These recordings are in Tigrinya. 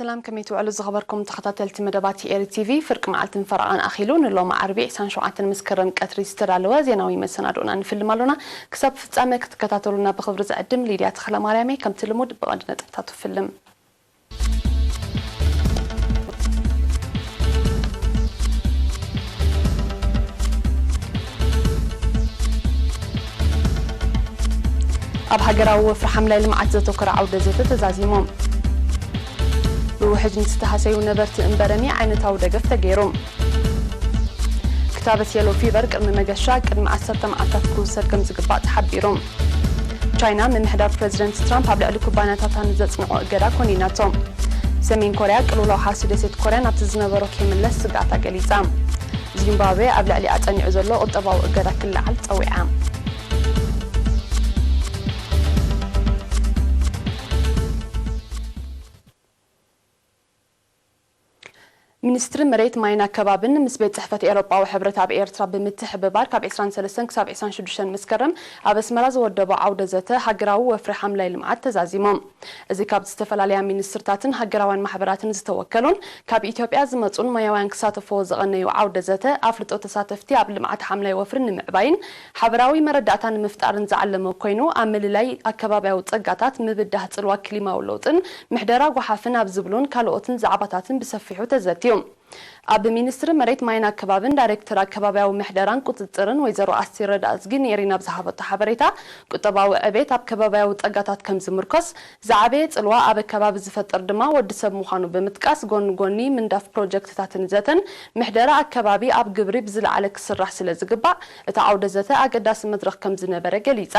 ሰላም፣ ከመይ ትውዕሉ ዝኸበርኩም ተኸታተልቲ መደባት ኤሪ ቲቪ? ፍርቂ መዓልትን ፈረቓን ኣኺሉ ንሎሚ ዓርቢ ዕስራን ሸውዓተን መስከረም ቀትሪ ዝተዳለወ ዜናዊ መሰናድኦና ንፍልም ኣሎና። ክሳብ ፍጻመ ክትከታተሉና ብኽብሪ ዝዕድም ሊድያ ተኽለማርያም እየ። ከምቲ ልሙድ ብቐንዲ ነጥብታቱ ፍልም። ኣብ ሃገራዊ ወፍሪ ሓምላይ ልምዓት ዘተኮረ ዓውደ ዘተ ተዛዚሙ። ብውሕጅ ንዝተሃሰዩ ነበርቲ እምበረሚ ዓይነታዊ ደገፍ ተገይሩ። ክታበት የሎ ፊቨር ቅድሚ መገሻ ቅድሚ ዓሰርተ መዓልታት ክውሰድ ከም ዝግባእ ተሓቢሩ። ቻይና፣ ምምሕዳር ፕረዚደንት ትራምፕ ኣብ ልዕሊ ኩባንያታታ ንዘጽንዖ እገዳ ኮኒናቶ። ሰሜን ኮርያ፣ ቅልውላው ሓሲ ደሴት ኮርያ ናብቲ ዝነበሮ ከይምለስ ስግኣታ ገሊጻ። ዚምባብዌ፣ ኣብ ልዕሊኣ ጸኒዑ ዘሎ ቁጠባዊ እገዳ ክለዓል ጸዊዓ። ሚኒስትሪ መሬት፣ ማይን ኣከባብን ምስ ቤት ጽሕፈት ኤውሮጳዊ ሕብረት ኣብ ኤርትራ ብምትሕብባር፣ ካብ ዕስራን ሰለስተን ክሳብ ዕስራን ሽዱሽተን መስከረም ኣብ ኣስመራ ዝወደቦ ዓውደ ዘተ ሃገራዊ ወፍሪ ሓምላይ ልምዓት ተዛዚሙ። እዚ ካብ ዝተፈላለያ ሚኒስትርታትን ሃገራውያን ማሕበራትን ዝተወከሉን ካብ ኢትዮጵያ ዝመጹን ሞያውያን ክሳተፍዎ ዝቐነዩ ዓውደ ዘተ፣ ኣፍልጦ ተሳተፍቲ ኣብ ልምዓት ሓምላይ ወፍሪ ንምዕባይን ሓበራዊ መረዳእታ ንምፍጣርን ዝዓለመ ኮይኑ፣ ኣብ ምልላይ ኣከባብያዊ ጸጋታት፣ ምብዳህ ጽልዋ ክሊማዊ ለውጥን ምሕደራ ጓሓፍን ኣብ ዝብሉን ካልኦትን ዛዕባታትን ብሰፊሑ ተዘትዩ። ኣብ ሚኒስትሪ መሬት፣ ማይን ኣከባብን ዳይሬክተር ኣከባብያዊ ምሕደራን ቁጽጽርን ወይዘሮ ኣስቴር ረዳእዝጊ ኔሪን ኣብ ዝሃበቶ ሓበሬታ፣ ቁጠባዊ ዕቤት ኣብ ከባብያዊ ጸጋታት ከም ዝምርኮስ፣ ዝዓበየ ጽልዋ ኣብ ኣከባቢ ዝፈጥር ድማ ወዲ ሰብ ምዃኑ ብምጥቃስ፣ ጎኒ ጎኒ ምንዳፍ ፕሮጀክትታትን ዘተን ምሕደራ ኣከባቢ ኣብ ግብሪ ብዝለዓለ ክስራሕ ስለ ዝግባእ፣ እቲ ዓውደ ዘተ ኣገዳሲ መድረኽ ከም ዝነበረ ገሊጻ።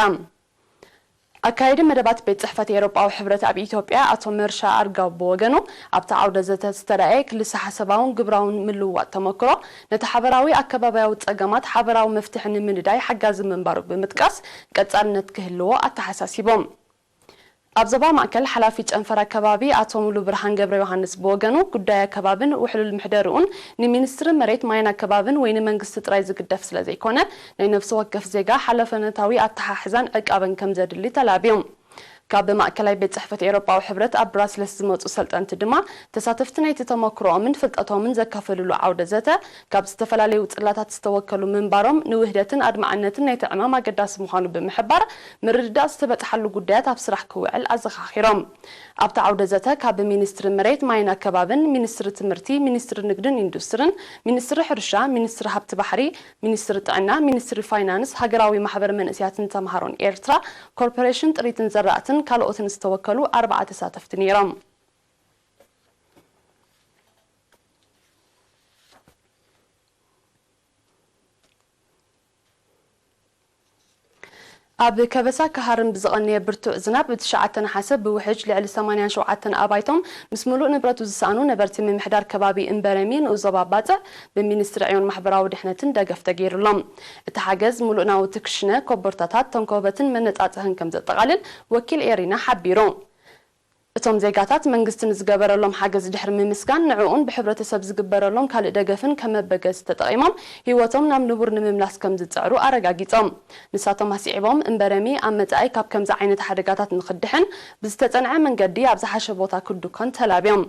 ኣካየዲ መደባት ቤት ጽሕፈት ኤውሮጳዊ ሕብረት ኣብ ኢትዮጵያ ኣቶ መርሻ ኣርጋው ብወገኑ፣ ኣብቲ ዓውደ ዘተ ዝተራእየ ክልሰ ሓሳባውን ግብራውን ምልውዋጥ ተመክሮ፣ ነቲ ሓበራዊ ኣከባብያዊ ጸገማት ሓበራዊ መፍትሒ ንምንዳይ ሓጋዚ ምንባሩ ብምጥቃስ፣ ቀጻልነት ክህልዎ ኣተሓሳሲቦም። ኣብ ዞባ ማእከል ሓላፊ ጨንፈር ኣከባቢ ኣቶ ሙሉ ብርሃን ገብረ ዮሃንስ ብወገኑ፣ ጉዳይ ኣከባብን ውሕሉል ምሕደርኡን ንሚኒስትሪ መሬት፣ ማይን ኣከባብን ወይ ንመንግስቲ ጥራይ ዝግደፍ ስለ ዘይኮነ፣ ናይ ነፍሲ ወከፍ ዜጋ ሓላፍነታዊ ኣተሓሕዛን ዕቃበን ከም ዘድሊ ተላብዮም። ካብ ማእከላይ ቤት ጽሕፈት ኤውሮጳዊ ሕብረት ኣብ ብራስለስ ዝመጹ ሰልጠንቲ ድማ፣ ተሳተፍቲ ናይቲ ተመክሮኦምን ፍልጠቶምን ዘካፈልሉ ዓውደ ዘተ፣ ካብ ዝተፈላለዩ ጽላታት ዝተወከሉ ምንባሮም፣ ንውህደትን ኣድማዕነትን ናይቲ ዕማም ኣገዳሲ ምዃኑ ብምሕባር፣ ምርድዳእ ዝተበጽሓሉ ጉዳያት ኣብ ስራሕ ክውዕል ኣዘኻኺሮም። ኣብቲ ዓውደ ዘተ፣ ካብ ሚኒስትሪ መሬት፣ ማይን ኣከባብን፣ ሚኒስትሪ ትምህርቲ፣ ሚኒስትሪ ንግድን ኢንዱስትርን፣ ሚኒስትሪ ሕርሻ፣ ሚኒስትሪ ሃብቲ ባሕሪ፣ ሚኒስትሪ ጥዕና፣ ሚኒስትሪ ፋይናንስ፣ ሃገራዊ ማሕበር መንእሰያትን ተምሃሮን ኤርትራ፣ ኮርፖሬሽን ጥሪትን ዘራእትን ካልኦትን ዝተወከሉ ኣርባዓ ተሳተፍቲ ነይሮም። ኣብ ከበሳ ክሃርም ብዝቐነየ ብርቱዕ ዝናብ፣ ብትሽዓተ ነሓሰ ብውሕጅ ልዕሊ ሰማንያን ሸውዓተን ኣባይቶም ምስ ምሉእ ንብረቱ ዝሰኣኑ ነበርቲ ምምሕዳር ከባቢ እምበረሚ ንኡስ ዞባ ባጽዕ ብሚኒስትሪ ዕዮን ማሕበራዊ ድሕነትን ደገፍ ተገይሩሎም። እቲ ሓገዝ ምሉእ ናውቲ ክሽነ፣ ኮቦርታታት፣ ተንኮበትን መነጻጸህን ከም ዘጠቓልል ወኪል ኤሪና ሓቢሩ። እቶም ዜጋታት መንግስቲ ንዝገበረሎም ሓገዝ ድሕሪ ምምስጋን፣ ንዕኡን ብሕብረተሰብ ዝግበረሎም ካልእ ደገፍን ከም መበገሲ ተጠቒሞም ህይወቶም ናብ ንቡር ንምምላስ ከም ዝጽዕሩ ኣረጋጊጾም። ንሳቶም ኣስዒቦም፣ እምበረሚ ኣብ መጻኢ ካብ ከምዚ ዓይነት ሓደጋታት ንኽድሕን ብዝተጸንዐ መንገዲ ኣብ ዝሓሸ ቦታ ክድኮን ተላብዮም።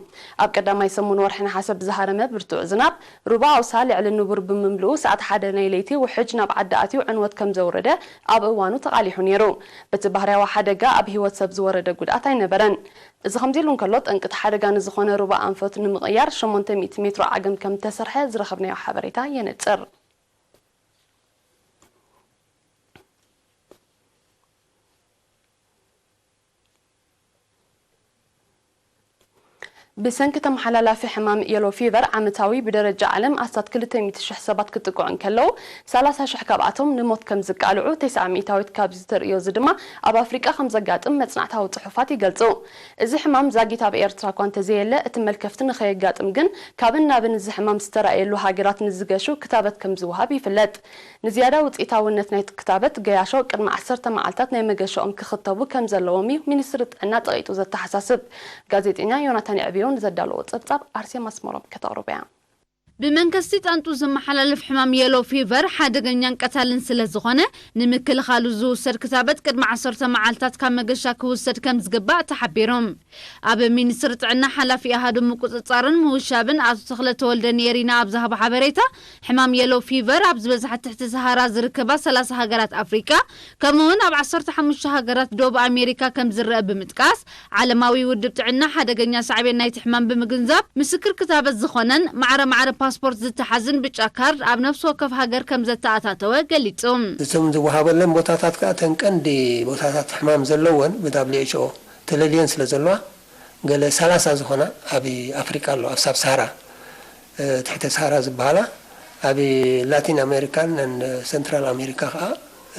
ኣብ ቀዳማይ ሰሙን ወርሒ ነሓሰ ብዝሃረመ ብርቱዕ ዝናብ፣ ሩባ ኣውሳ ልዕሊ ንቡር ብምምልኡ፣ ሰዓት ሓደ ናይ ለይቲ ውሕጅ ናብ ዓዲ ኣትዩ ዕንወት ከም ዘውረደ ኣብ እዋኑ ተቓሊሑ ነይሩ። በቲ ባህርያዊ ሓደጋ ኣብ ህይወት ሰብ ዝወረደ ጉድኣት ኣይነበረን። እዚ ከምዚ ኢሉ እንከሎ፣ ጠንቂ እቲ ሓደጋ ንዝኾነ ሩባ ኣንፈት ንምቕያር ሸሞንተ ሚእቲ ሜትሮ ዓገም ከም እተሰርሐ ዝረኸብናዮ ሓበሬታ የነጽር። ብሰንኪ ተመሓላላፊ ሕማም የሎ ፊቨር ዓመታዊ ብደረጃ ዓለም ኣስታት ክልተ ሚእቲ ሽሕ ሰባት ክጥቅዑ እንከለዉ፣ ሰላሳ ሽሕ ካብኣቶም ንሞት ከም ዝቃልዑ፣ ተስዓ ሚእታዊት ካብዚ ተርእዮ እዚ ድማ ኣብ ኣፍሪቃ ከም ዘጋጥም መጽናዕታዊ ጽሑፋት ይገልጹ። እዚ ሕማም ዛጊት ኣብ ኤርትራ እኳ እንተዘየለ፣ እቲ መልከፍቲ ንኸየጋጥም ግን ካብን ናብን እዚ ሕማም ዝተራእየሉ ሃገራት ንዝገሹ ክታበት ከም ዝወሃብ ይፍለጥ። ንዝያዳ ውጽኢታውነት ናይቲ ክታበት፣ ገያሾ ቅድሚ ዓሰርተ መዓልታት ናይ መገሻኦም ክኽተቡ ከም ዘለዎም እዩ ሚኒስትሪ ጥዕና ጸቒጡ ዘተሓሳስብ። ጋዜጠኛ ዮናታን የዕብዮ ንዘዳለዎ ጸብጻብ ኣርሴማ ኣስመሮም ከተቕርቦ እያ። ብመንከስቲ ጣንጡ ዝመሓላለፍ ሕማም የሎ ፊቨር ሓደገኛን ቀታልን ስለ ዝኾነ፣ ንምክልኻሉ ዝውሰድ ክታበት ቅድሚ ዓሰርተ መዓልታት ካብ መገሻ ክውሰድ ከም ዝግባእ ተሓቢሩ። ኣብ ሚኒስትሪ ጥዕና ሓላፊ ኣሃዱ ምቁጽጻርን ምውሻብን ኣቶ ተኽለ ተወልደ ኔሪና ኣብ ዝሃቦ ሓበሬታ፣ ሕማም የሎ ፊቨር ኣብ ዝበዝሓ ትሕቲ ሰሃራ ዝርከባ ሰላሳ ሃገራት ኣፍሪቃ፣ ከምኡውን ኣብ ዓሰርተ ሓሙሽተ ሃገራት ደቡብ ኣሜሪካ ከም ዝረአ ብምጥቃስ፣ ዓለማዊ ውድብ ጥዕና ሓደገኛ ሳዕቤን ናይቲ ሕማም ብምግንዛብ፣ ምስክር ክታበት ዝኾነን ማዕረ ማዕረ ፓስፖርት ዝተሓዝን ብጫ ካርድ ኣብ ነፍሲ ወከፍ ሃገር ከም ዘተኣታተወ ገሊጹ። እዞም ዝወሃበለን ቦታታት ከኣ እተን ቀንዲ ቦታታት ሕማም ዘለወን ብ ደብሊው ኤች ኦ ተለልየን ስለ ዘለዋ፣ ገለ ሰላሳ ዝኾና ኣብ ኣፍሪቃ ኣሎ፣ ኣብ ሳብ ሳሃራ፣ እ፣ ትሕተ ሳሃራ ዝበሃላ፣ ኣብ ላቲን ኣሜሪካን ን ሰንትራል ኣሜሪካ ከኣ፣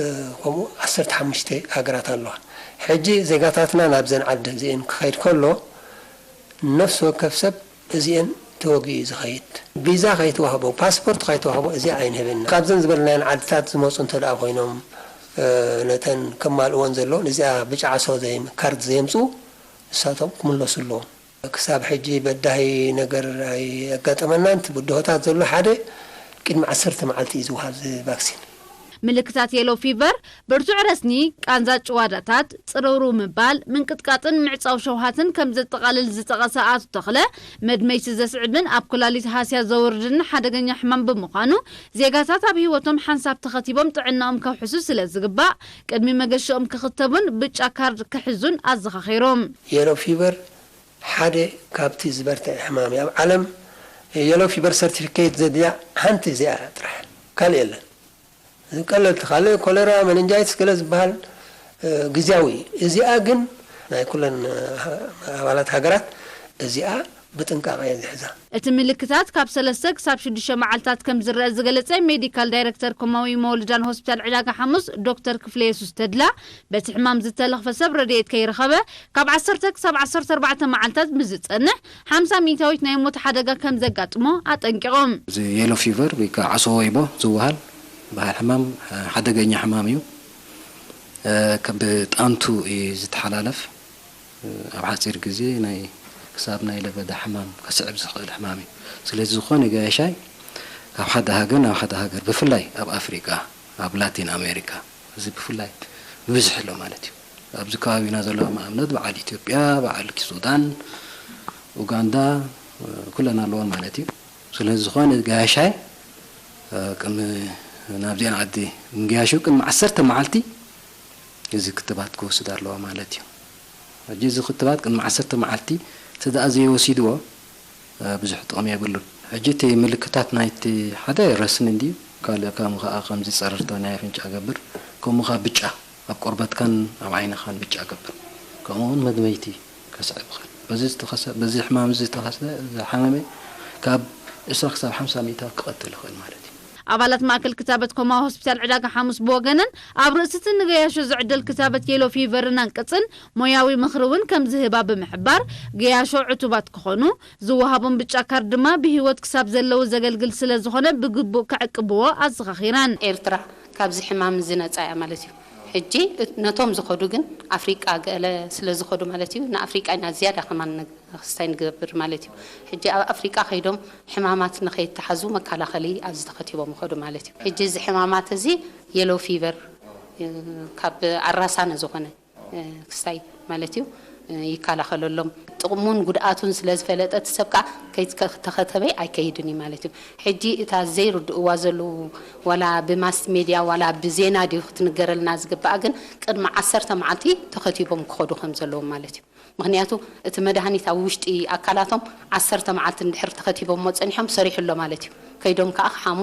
እ፣ ከምኡ ዓሰርተ ሓሙሽተ ሃገራት ኣለዋ። ሕጂ ዜጋታትና ናብዘን ዓዲ እዚአን ክኸይድ ከሎ፣ ነፍሲ ወከፍ ሰብ እዚአን ተወጊኡ እዩ ዝኸይድ። ቪዛ ከይተዋህቦ፣ ፓስፖርት ከይተዋህቦ እዚኣ ኣይንህብን። ካብዘን ዝበልናየን ዓድታት ዝመጹ እንተ ደኣ ኮይኖም፣ እ፣ ነተን ከማልእወን ዘለውን እዚኣ ብጫ ዓሶ ዘይ-፣ ካርድ ዘየምጽኡ፣ ንሳቶም ክምለሱ ኣለዎም። ክሳብ ሕጂ በዳሂ ነገር ኣየጋጠመናን። እቲ ብድሆታት ዘሎ ሓደ ቅድሚ ዓሰርተ መዓልቲ እዩ ዝወሃብ እዚ ቫክሲን። ምልክታት የሎ ፊቨር ብርቱዕ ረስኒ፣ ቃንዛ ጭዋዳታት፣ ጽርውርው ምባል፣ ምንቅጥቃጥን ምዕጻው ሸውሃትን ከም ዘጠቓልል ዝጠቐሰ ኣቶ ተኽለ፣ መድመይቲ ዘስዕብን ኣብ ኩላሊት ሃስያ ዘውርድን ሓደገኛ ሕማም ብምዃኑ፣ ዜጋታት ኣብ ህይወቶም ሓንሳብ ተኸቲቦም ጥዕናኦም ከውሕሱ ስለ ዝግባእ፣ ቅድሚ መገሻኦም ክኽተቡን ብጫ ካርድ ክሕዙን ኣዘኻኺሮም። የሎ ፊቨር ሓደ ካብቲ ዝበርትዐ ሕማም እዩ። ኣብ ዓለም የሎ ፊቨር ሰርቲፊኬት ዘድልያ ሓንቲ እዚኣ ጥራሕ፣ ካልእ የለን። ቀለልቲ ካልእ ኮለራ፣ መነንጃይትስ ገለ ዝበሃል፣ እ፣ ግዝያዊ እዩ። እዚኣ ግን ናይ ኩለን፣ እ፣ ኣባላት ሃገራት እዚኣ ብጥንቃቐ እየን ዝሕዛ። እቲ ምልክታት ካብ ሰለስተ ክሳብ ሽዱሽተ መዓልታት ከም ዝረአ ዝገለጸ ሜዲካል ዳይረክተር ኮማዊ መወልዳን ሆስፒታል ዕዳጋ ሓሙስ ዶክተር ክፍለ የሱስ ተድላ፣ በቲ ሕማም ዝተለኽፈ ሰብ ረድኤት ከይረኸበ ካብ ዓሰርተ ክሳብ ዓሰርተ ኣርባዕተ መዓልታት ምስ ዝጸንሕ፣ ሓምሳ ሚእታዊት ናይ ሞት ሓደጋ ከም ዘጋጥሞ ኣጠንቂቖም። እዚ የሎ ፊቨር ወይ ከዓ ዓሶ ወይቦ ዝበሃል በሃል ሕማም፣ እ፣ ሓደገኛ ሕማም እዩ። እ፣ ከ-፣ ብጣንቱ እዩ ዝተሓላለፍ። እ፣ ኣብ ሓፂር ግዜ ናይ ክሳብ ናይ ለበዳ ሕማም ከስዕብ ዝኽእል ሕማም እዩ። ስለዚ ዝኾነ ገያሻይ ካብ ሓደ ሃገር ናብ ሓደ ሃገር፣ ብፍላይ ኣብ ኣፍሪቃ፣ ኣብ ላቲን ኣሜሪካ፣ እዚ ብፍላይ ብብዝሒ ኣሎ ማለት እዩ። ኣብዚ ከባቢና ዘሎ ንኣብነት በዓል ኢትዮጵያ፣ በዓል ሱዳን፣ ኡጋንዳ፣ እ፣ ኩለን ኣለዎን ማለት እዩ። ስለዚ ዝኾነ ገያሻይ፣ እ፣ ቅድሚ ናብዚኣን ዓዲ ምግያሹ ቅድሚ ዓሰርተ መዓልቲ እዚ ክትባት ክወስድ ኣለዎ ማለት እዩ። ሕጂ እዚ ክትባት ቅድሚ ዓሰርተ መዓልቲ እንተ ደኣ ዘይወሲድዎ፣ እ፣ ብዙሕ ጥቕሚ የብሉን። ሕጂ እቲ ምልክታት ናይቲ ሓደ ረስኒ እንድዩ፣ ካልእ ከምኡ ከኣ ከምዚ ጸረርታ ናይ ኣፍንጫ ገብር፣ ከምኡ ከኣ ብጫ ኣብ ቆርበትካን ኣብ ዓይንኻን ብጫ ገብር፣ ከምኡ እውን መድመይቲ ከስዕብ ይኽእል። በዚ ዝተኸሰ-፣ በዚ ሕማም እዚ ዝተኸሰ፣ ዝሓመመ ካብ ዕስራ ክሳብ ሓምሳ ሚእታዊ ክቐትል ይኽእል ማለት እዩ። ኣባላት ማእከል ክታበት ኮማ ሆስፒታል ዕዳጋ ሓሙስ ብወገነን፣ ኣብ ርእሲ እቲ ንገያሾ ዝዕደል ክታበት የሎ ፊቨርን ኣንቅጽን ሞያዊ ምኽሪ እውን ከም ዝህባ ብምሕባር፣ ገያሾ ዕቱባት ክኾኑ፣ ዝወሃቦም ብጫ ካርድ ድማ ብህይወት ክሳብ ዘለዉ ዘገልግል ስለ ዝኾነ ብግቡእ ክዕቅብዎ ኣዘኻኺረን። ኤርትራ ካብዚ ሕማም እዚ ነጻ እያ ማለት እዩ። ሕጂ እት-፣ ነቶም ዝኸዱ ግን ኣፍሪቃ ገለ ስለ ዝኸዱ ማለት እዩ፣ ንኣፍሪቃ ኢና ዝያዳ ከማን ን-፣ ክስታይ ንገብር ማለት እዩ። ሕጂ ኣብ ኣፍሪቃ ከይዶም ሕማማት ንኸይተሓዙ መከላኸሊ ኣብዚ ተኸቲቦም ይኸዱ ማለት እዩ። ሕጂ እዚ ሕማማት እዚ የሎ ፊቨር፣ እ፣ ካብ ኣራሳነ ዝኾነ፣ እ፣ ክስታይ ማለት እዩ፣ እ፣ ይከላኸለሎም። ጥቕሙን ጉድኣቱን ስለ ዝፈለጠ እቲ ሰብ ከኣ ከይትከ-፣ ተኸተበ ኣይከይድን እዩ ማለት እዩ። ሕጂ እታ ዘይርድእዋ ዘለዉ ዋላ ብማስ ሜድያ ዋላ ብዜና ድዩ ክትንገረልና ዝግባኣ፣ ግን ቅድሚ ዓሰርተ መዓልቲ ተኸቲቦም ክኸዱ ከም ዘለዎም ማለት እዩ። ምኽንያቱ እቲ መድሃኒት ኣብ ውሽጢ ኣካላቶም ዓሰርተ መዓልቲ እንድሕር ተኸቲቦሞ ጸኒሖም ሰሪሑ ኣሎ ማለት እዩ። ከይዶም ከኣ ክሓሙ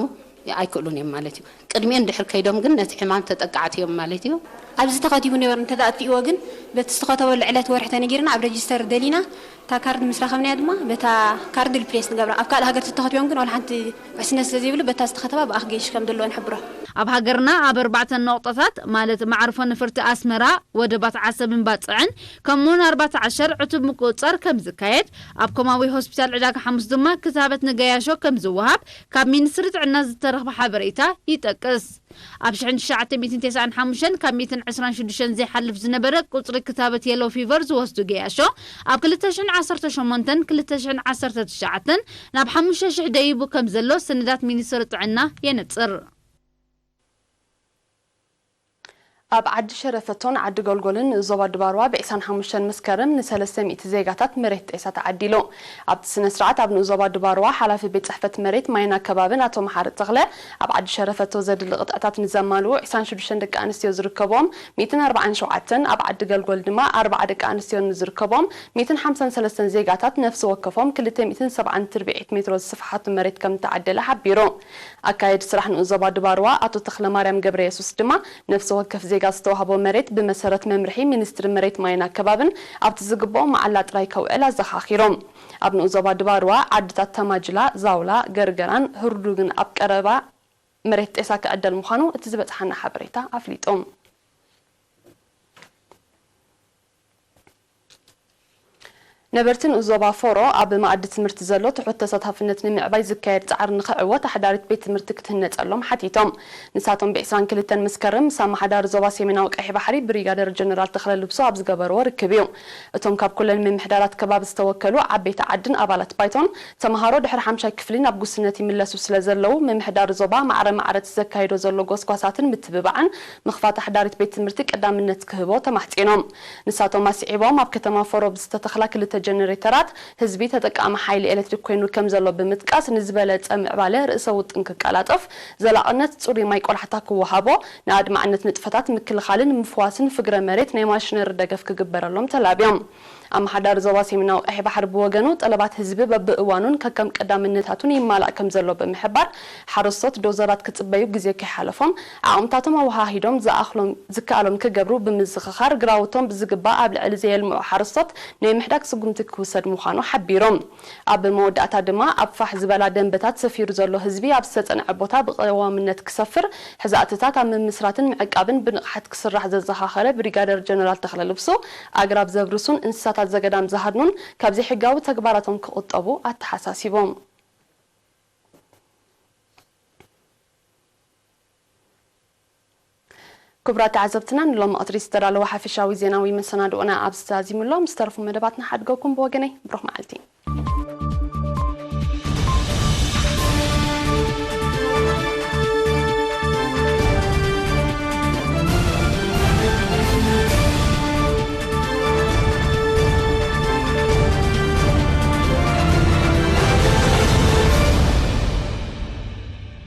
ኣይክእሉን እዮም ማለት እዩ። ቅድሚኡ እንድሕር ከይዶም ግን ነቲ ሕማም ተጠቃዕቲ እዮም ማለት እዩ። ኣብዚ ተኸቲቡ ነይሩ እንተ ኣጥፊእዎ ግን በቲ ዝተኸተበሉ ዕለት ወርሒ ተነጊርና ኣብ ረጂስተር ደሊና እታ ካርድ ምስ ረኸብናያ ድማ በታ ካርድ ሪፕሌስ ንገብራ። ኣብ ካልእ ሃገር ተተኸቲቦም ግን ዋላ ሓንቲ ውሕስነት ስለ ዘይብሉ በታ ዝተኸተባ ብኣኽ ገይሽ ከም ዘለዎ ንሕብሮ። ኣብ ሃገርና ኣብ ኣርባዕተ ነቑጣታት ማለት መዓርፎ ነፈርቲ ኣስመራ፣ ወደባት ዓሰብን ባጽዕን ከምኡውን ኣርባዕተ ዓሸር ዕቱብ ምቁጽጻር ከም ዝካየድ፣ ኣብ ኮማዊ ሆስፒታል ዕዳጋ ሓሙስ ድማ ክታበት ንገያሾ ከም ዝወሃብ ካብ ሚኒስትሪ ጥዕና ዝተረኽበ ሓበሬታ ይጠቅስ። ኣብ ሽሕን ትሽዓተ ሚእትን ተስዓን ሓሙሽተን ካብ ሚእትን ዕስራን ሽዱሽተን ዘይሓልፍ ዝነበረ ቁጽሪ ክታበት የሎ ፊቨር ዝወስዱ ገያሾ፣ ኣብ ክልተ ሽሕን ዓሰርተ ሸሞንተን ክልተ ሽሕን ዓሰርተ ትሽዓተን ናብ ሓሙሽተ ሽሕ ደይቡ ከም ዘሎ ሰነዳት ሚኒስትሪ ጥዕና የነጽር። ኣብ ዓዲ ሸረፈቶን ዓዲ ጎልጎልን ዞባ ድባርዋ ብዒስራን ሓሙሽተን መስከረም ንሰለስተ ሚእቲ ዜጋታት መሬት ጤሳ ተዓዲሉ። ኣብቲ ስነ ስርዓት ኣብ ንኡስ ዞባ ድባርዋ ሓላፊ ቤት ጽሕፈት መሬት ማይን ኣከባብን ኣቶ መሓሪ ተኽለ፣ ኣብ ዓዲ ሸረፈቶ ዘድሊ ቅጥዕታት ንዘማልኡ ዒስራን ሽዱሽተን ደቂ ኣንስትዮ ዝርከብዎም ሚእትን ኣርባዓን ሸውዓተን፣ ኣብ ዓዲ ገልጎል ድማ ኣርባዓ ደቂ ኣንስትዮ ንዝርከብዎም ሚእትን ሓምሳን ሰለስተን ዜጋታት ነፍሲ ወከፎም ክልተ ሚእትን ሰብዓን ትርብዒት ሜትሮ ዝስፍሓቱ መሬት ከም ዝተዓደለ ሓቢሩ። ኣካየዲ ስራሕ ንኡስ ዞባ ድባርዋ ኣቶ ተኽለማርያም ገብረየሱስ ድማ፣ ነፍሲ ወከፍ ዜጋ ዝተዋህቦ መሬት ብመሰረት መምርሒ ሚኒስትሪ መሬት ማይን ኣከባብን ኣብቲ ዝግብኦ መዓላ ጥራይ ከውዕል ኣዘኻኺሮም። ኣብ ንኡስ ዞባ ድባርዋ ዓድታት ተማጅላ፣ ዛውላ፣ ገርገራን ህርዱግን ኣብ ቀረባ መሬት ጤሳ ክዕደል ምዃኑ እቲ ዝበጽሓና ሓበሬታ ኣፍሊጡ። ነበርቲ ንኡስ ዞባ ፎሮ ኣብ መኣዲ ትምህርቲ ዘሎ ትሑት ተሳታፍነት ንምዕባይ ዝካየድ ጻዕሪ ንኽዕወት ኣሕዳሪት ቤት ትምህርቲ ክትህነጸሎም ሓቲቶም። ንሳቶም ብዒስራን ክልተን መስከረም ምስ ኣመሓዳሪ ዞባ ሰሜናዊ ቀይሕ ባሕሪ ብሪጋደር ጀነራል ተኽለ ልብሶ ኣብ ዝገበርዎ ርክብ እዩ። እቶም ካብ ኩለን ምምሕዳራት ከባቢ ዝተወከሉ ዓበይቲ ዓድን ኣባላት ባይቶን፣ ተምሃሮ ድሕሪ ሓምሻይ ክፍሊ ናብ ጉስነት ይምለሱ ስለ ዘለዉ፣ ምምሕዳር ዞባ ማዕረ ማዕረ እቲ ዘካይዶ ዘሎ ጎስጓሳትን ምትብባዕን ምኽፋት ኣሕዳሪት ቤት ትምህርቲ ቀዳምነት ክህቦ ተማሕጺኖም። ንሳቶም ኣስዒቦም፣ ኣብ ከተማ ፎሮ ብዝተተኽላ ክልተ ጀነሬተራት ህዝቢ ተጠቃሚ ሓይሊ ኤሌክትሪክ ኮይኑ ከም ዘሎ ብምጥቃስ፣ ንዝበለጸ ምዕባለ ርእሰ ውጥን ክቀላጠፍ፣ ዘላቕነት ጽሩይ ማይ ቆላሕታ ክወሃቦ፣ ንኣድማዕነት ንጥፈታት ምክልኻልን ምፍዋስን ፍግረ መሬት ናይ ማሽነሪ ደገፍ ክግበረሎም ተላብዮም። ኣመሓዳሪ ዞባ ሰሜናዊ ቀይሕ ባሕሪ ብወገኑ፣ ጠለባት ህዝቢ በብእዋኑን ከከም ቀዳምነታቱን ይማላእ ከም ዘሎ ብምሕባር፣ ሓረስቶት ዶዘራት ክጽበዩ ግዜ ከይሓለፎም፣ ዓቕምታቶም ኣወሃሂዶም ዝኣኽሎም ዝከኣሎም ክገብሩ ብምዝኽኻር፣ ግራውቶም ብዝግባእ ኣብ ልዕሊ ዘየልምዑ ሓረስቶት ናይ ምሕዳግ ስጉምቲ ክውሰድ ምዃኑ ሓቢሮም። ኣብ መወዳእታ ድማ፣ ኣብ ፋሕ ዝበላ ደንበታት ሰፊሩ ዘሎ ህዝቢ ኣብ ዝተጸንዐ ቦታ ብቐዋምነት ክሰፍር፣ ሕዛእትታት ኣብ ምምስራትን ምዕቃብን ብንቕሓት ክስራሕ ዘዘኻኸረ ብሪጋደር ጀነራል ተኽለ ልብሱ፣ ኣግራብ ዘብርሱን እንስሳታት ዘገዳም ዝሃድኑን ካብ ዘይሕጋዊ ተግባራቶም ክቑጠቡ ኣተሓሳሲቦም። ክቡራት ተዓዘብትና፣ ንሎሚ ቀትሪ ዝተዳለወ ሓፈሻዊ ዜናዊ መሰናድኦና ኣብዚ ተዛዚሙ ኣሎ። ምስ ተረፉ መደባትና ሓድገኩም። ብወገነይ፣ ብሩኽ መዓልቲ።